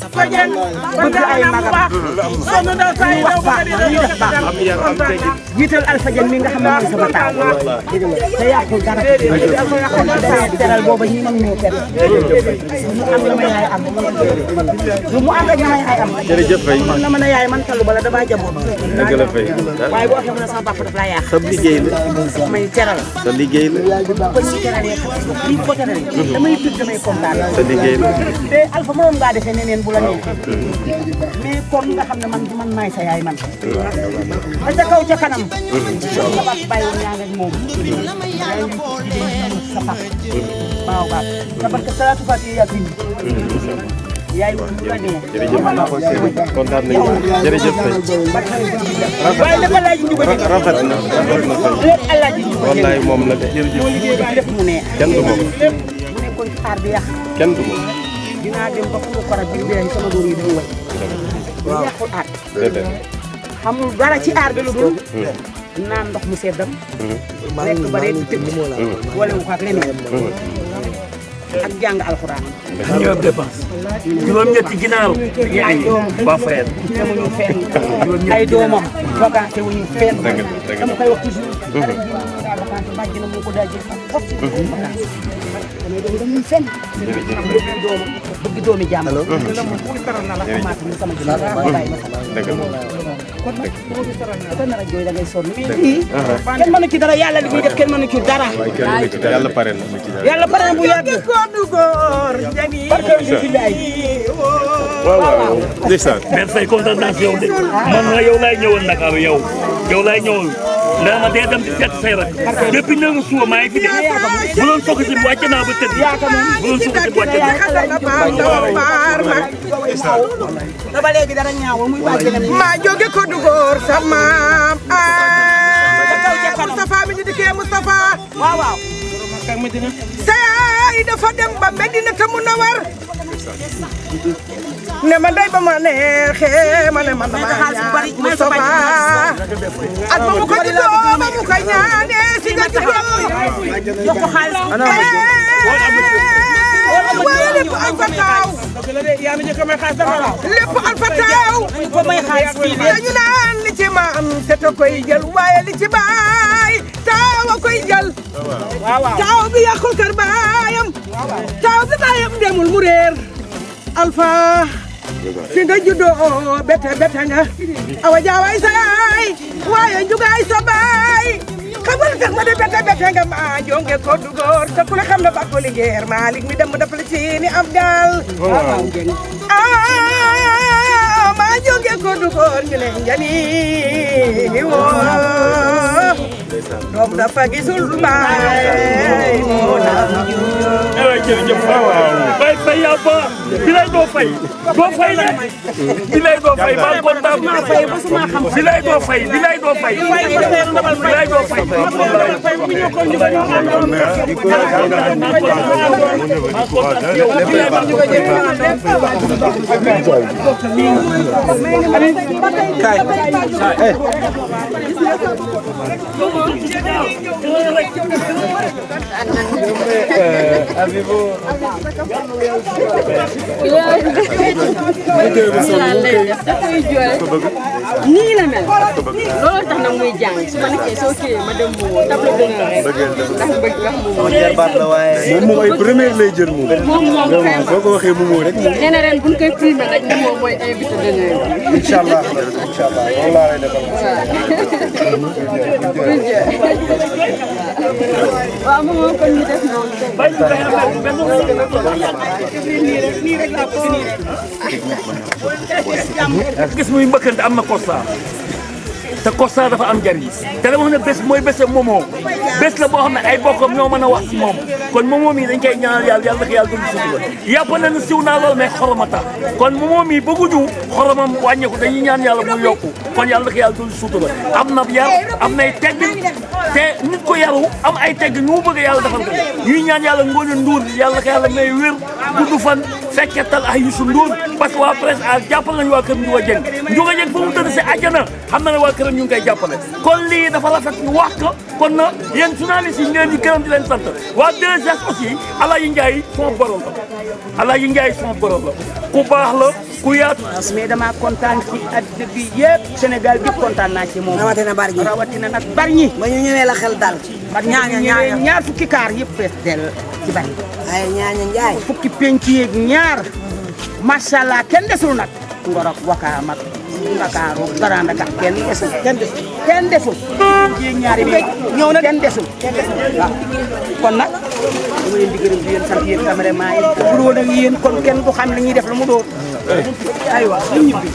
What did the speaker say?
Fajal bëgg ay magam sonu na tay wax baax ñu def baax jiital Alfajal mi nga xam ne mooy sama taaw te yàqul dara teral booba ñi mag ñoo teral mu am la ma yaay am lu mu am rek na ma yaay am jërëjëf Faye na ma ne yaay man talu bala dama jaboot dëgg la Faye waaye boo xam ne sama papa daf laa yàq sa liggéey la may teral sa liggéey la ko ci teralee lii ko teralee damay bëgg damay kontaan sa liggéey la te Alpha mënoon ngaa defee neneen bu la neexee mais comme nga xam ne man maay sa yaay man ba ca kaw ca kanam sa baax bàyyi woon yaa ngi moom yaay ngi ko jigéen sa baax waaw waaw te parce que salatu fati yaa fi yaay lu la neex jërëjëf kontaan nañu jërëjëf Faye waaye dafa laaj ñu bëri rafet na lépp Allah ji wallaay moom la de jërëjëf moo liggéey ba def mu neex kenn du moom mu nekkoon ci xaar bi yàq kenn du moom dinaa dem ba fu mu faral bi dee sama góor yi dañu way waaw yàqul aar xamul dara ci aar bi lu dul naan ndox mu seddam lekk ba reeti tëdd wala wu ko ak leneen ak jàng alxuraan ñoo dépense juróom-ñetti ginnaaw ay doom ba fayal demuñu fenn ay doomam vacance wuñu fenn dama koy wax toujours xale ji daa vacance bàjj na mu ko daa jël ak fos vacance damay doom damuñ fenn bëgg doom bëgg doomi jàmm la moom pour taral na la xamaat ni sama ginnaaw bàyyi ma kon nag ko nar a jooy da ngay sonn mais lii kenn mënu ci dara yàlla li muy def kenn mënu ci dara yàlla pare na yàlla pare na bu yàgg ko du góor jani barke bi lay waaw waaw ndeysaan mais Faye kontaan naa si yow de man na yow laay ñëwoon Dakar yow laay ñëwoon nee ma dee dem di seet say rek depuis ne nga suba maa ngi fi de bu doon soog si wàcc naa ba tëdd bu doon soog si wàcc naa ba léegi dara ñaawul muy wàcc na maa jóge ko du góor sa maam Moustapha mi ñu dikkee Moustapha waaw waaw sa yaay dafa dem ba Medina te mu nawar ne ma day ba ma neexee ma ne man dama ñaan Moustapha at ba mu ko juddoo ba mu ko ñaanee si nga juddoo jox ko xaalis waaye lépp Alpha Taw lépp Alpha Taw ko may xaalis kii dañu naan li ci maam te koy jël waaye li ci baay taaw a koy jël taaw bi yàqul kër baayam taaw bi baayam demul mu réer Alpha fi nga juddoo bete nga awa jaawaay sa yaay waaye njugaay sa baay xamal tax ma de bete nga maa jonge ko du góor te ku la xam ne bàkko lingeer Malick mi dem dafa la ci ni am gaal maa jonge ko du góor ñu ne njani woo doom dafa gisul baay moo la jërëjëf Faye Faye yaa ba bilay doo fay de bilay doo fay maa kontaan naa fay bilay doo fay bilay doo fay bilay doo fay nii la mel looloo tax nag muy jàng su ma nekkee soo kiiyee ma dem mu tableau d'honneur rek ndax bëgg wax moom ay première lay jël moom soo ko waxee moom rek nee na ren buñ koy primé rek moom mooy invité d'honneur inshallah loolu laa lay defal waaw moom kon ñu def noonu gis muy mbëkkante am na constat te constat dafa am njariñ te dama wax ne bés mooy bés moomoo bés la boo xam ne ay bokkam ñoo mën a wax si moom kon moomoo mii dañ koy ñaanal yàlla yàlla naka yàlla dund sutura yàpp na ne siw naa lool mais xoroma tax kon moomoo mii bëgguñu xoromam wàññeeku dañuy ñaan yàlla mu yokku kon yàlla naka yàlla dund sutura am na yar am nay teggin te nit ko yaru am ay teggin ñu mu bëgg yàlla defal ko ñuy ñaan yàlla Ngoné Ndour yàlla naka yàlla may wér gudd fan fekketal ay Youssou Ndour parce que waa presse a jàppale nañu waa kër Ndiouga Dieng Ndiouga Dieng fu mu tëdd si àjjana xam na ne waa këram ñu ngi koy jàppale kon lii dafa rafet ñu wax ko kon na yéen journalistes yi ñu leen di gërëm di leen sant waa 2S aussi Alaye Ndiaye son borom la Alaye Ndiaye son borom la ku baax la ku yaatu mais dama kontaan ci àddina bi yëpp Sénégal bi kontaan naa ci moom rawatina nag Bargny ba ñu ñëwee la xel dal ñaaña ñaar fukki kaar yëpp fees del ci Bargny ay ñaaña Njaay fukki penc yeeg ñaar macha allah kenn desul nag Ngor ak Wakaam ak Ndakaaru Grand Dakar kenn desul yeeg ñaari bi ñëw na kenn desul waaw kon nag dama leen di gërëm di leen sant yéen cameraman yi bu doon ak yéen kon kenn du xam li ñuy def lu mu doon aywa ñu ñibbi